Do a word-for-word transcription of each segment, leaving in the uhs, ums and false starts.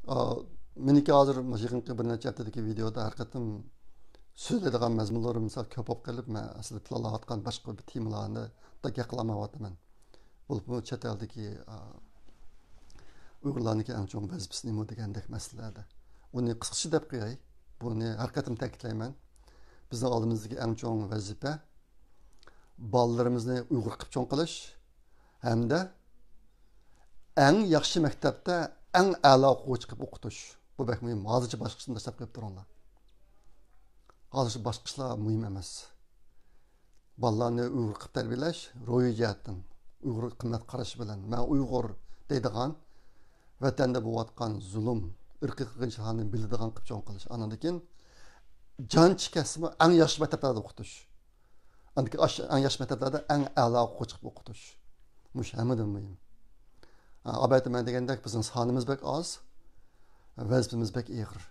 ئا، مېنىڭكى ھازىر مۇشۇ يېقىنقى بىر نەچچە ھەپتىدىكى ۋىدېيودا ھەر قېتىم سۆزلەيدىغان مەزمۇنلىرىم سەل كۆپ بولۇپ قېلىپ، مەن ئەسلىدە پىلانلاۋاتقان باشقا بىر تېمىلارنى دا گەپ قىلالمايۋاتىمەن. بولۇپمۇ چەت ئەلدىكى، ئا، ئۇيغۇرلارنىڭكى ئەڭ چوڭ ۋەزىپىسى نېمە دېگەندەك مەسىلىلەردە. ئۇنى قىسقىچە دەپ قوياي. بۇنى ھەر قېتىم تەكىتلەيمەن. بىزنىڭ ئالدىمىزدىكى ئەڭ چوڭ ۋەزىپە بالىلىرىمىزنى ئۇيغۇر قىلىپ چوڭ قىلىش ھەمدە ئەڭ ياخشى مەكتەپتە ئەڭ ئەلا ئوقۇغۇچى قىلىپ ئوقۇتۇش. بۇ بەك مۇھىم. ھازىرچە باشقىسىنى تاشلاپ قويۇپ تۇرۇڭلار. ھازىرچە باشقا ئىشلار مۇھىم ئەمەس. بالىلارنى ئۇيغۇر قىلىپ تەربىيەلەش، روھىي جەھەتتىن ئۇيغۇر قىممەت قارىشى بىلەن، مەن ئۇيغۇر دەيدىغان، ۋەتەندە بولۇۋاتقان زۇلۇم، ئىرقىي قىرغىنچىلىقلارنى بىلىدىغان قىلىپ چوڭ قىلىش. ئاندىن كېيىن جان چىكەسىمۇ ئەڭ ياخشى مەكتەپلەردە ئوقۇتۇش. ئاندىن كېيىن ئاش-، ئەڭ ياخشى مەكتەپلەردە ئەڭ ئەلا ئوقۇغۇچى قىلىپ ئوقۇتۇش. مۇشۇ ھەممىدىن مۇھىم. ئا، ئەلۋەتتە، مەن دېگەندەك بىزنىڭ سانىمىز بەك ئاز، ۋەزىپىمىز بەك ئېغىر.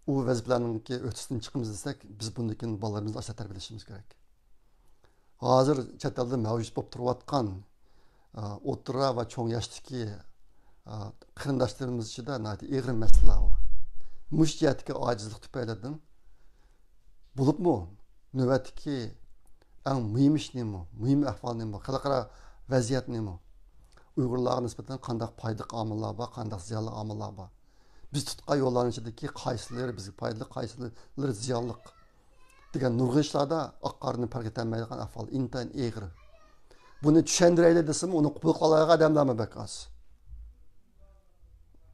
ئۇ ۋەزىپىلەرنىڭكى ھۆددىسىدىن چىقىمىز دېسەك، بىز بۇندىن كېيىن بالىلىرىمىزنى ئاشۇنداق تەربىيەلىشىمىز كېرەك. ھازىر چەت ئەلدە مەۋجۇت بولۇپ تۇرۇۋاتقان، ئا، ئوتتۇرا ۋە چوڭ ياشتىكى، ئا، قېرىنداشلىرىمىز ئىچىدە ناھايىتى ئېغىر مەسىلىلەر بار. مۇشۇ جەھەتتىكى ئاجىزلىق تۈپەيلىدىن، بولۇپمۇ نۆۋەتتىكى ئەڭ مۇھىم ئىش نېمە؟ مۇھىم ئەھۋال نېمە؟ خەلقئارا ۋەزىيەت نېمە؟ ئۇيغۇرلارغا نىسبەتەن قانداق پايدىلىق ئامىللار بار، قانداق زىيانلىق ئامىللار بار؟ بىز تۇتقان يوللارنىڭ ئىچىدىكى قايسىلىرى بىزگە پايدىلىق، قايسىلىرى زىيانلىق دېگەن نۇرغۇن ئىشلاردا ئاق قارىنى پەرق ئېتەلمەيدىغان ئەھۋال ئىنتايىن ئېغىر. بۇنى چۈشەندۈرەيلى دېسىمۇ، ئۇنى قوبۇل قىلالايدىغان ئادەملەرمۇ بەك ئاز.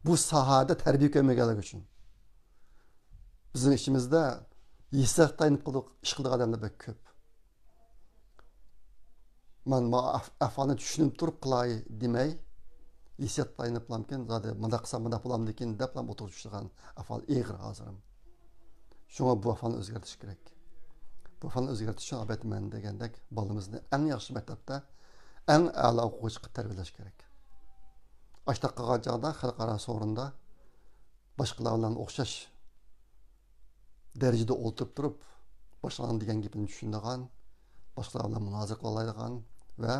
بۇ ساھەدە تەربىيە كۆرمىگەنلىكى ئۈچۈن. بىزنىڭ ئىچىمىزدە ھېسسىياتقا تايىنىپ قىلىدىغ-، ئىش قىلىدىغان ئادەملەر بەك كۆپ. مەن ما ئەھ-، ئەھۋالنى چۈشىنىپ تۇرۇپ قىلاي دېمەي، ھېسسىياتقا تايىنىپلامكىن، زادى مۇنداق قىلسام مۇنداق بولامدىكىن دەپلا ئولتۇرۇپ چۈشىدىغان ئەھۋال ئېغىر ھازىرمۇ. شۇڭا بۇ ئەھۋالنى ئۆزگەرتىش كېرەك. بۇ ئەھۋالنى ئۆزگەرتىش ئۈچۈن، ئەلۋەتتە، مەن دېگەندەك بالىمىزنى ئەڭ ياخشى مەكتەپتە ئەڭ ئەلا ئوقۇغۇچى قىلىپ تەربىيەلەش كېرەك. ئاشتاق قىلغان چاغدا خەلقئارا سورۇندا باشقىلار بىلەن ئوخشاش دەرىجىدە ئولتۇرۇپ تۇرۇپ، باشقىلارنىڭ دېگەن گېپىنى چۈشىنىدىغان، باشقىلار بىلەن مۇنازىرە قىلالايدىغان ۋە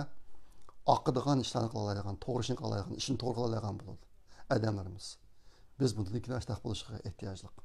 ئاقىدىغان ئىشلارنى قىلالايدىغان، توغرا ئىشنى قىلالايدىغان، ئىشنى توغرا قىلالايدىغان بولىدۇ ئادەملىرىمىز. بىز بۇندىن كېيىن ئاشتاق بولۇشقا ئېھتىياجلىق.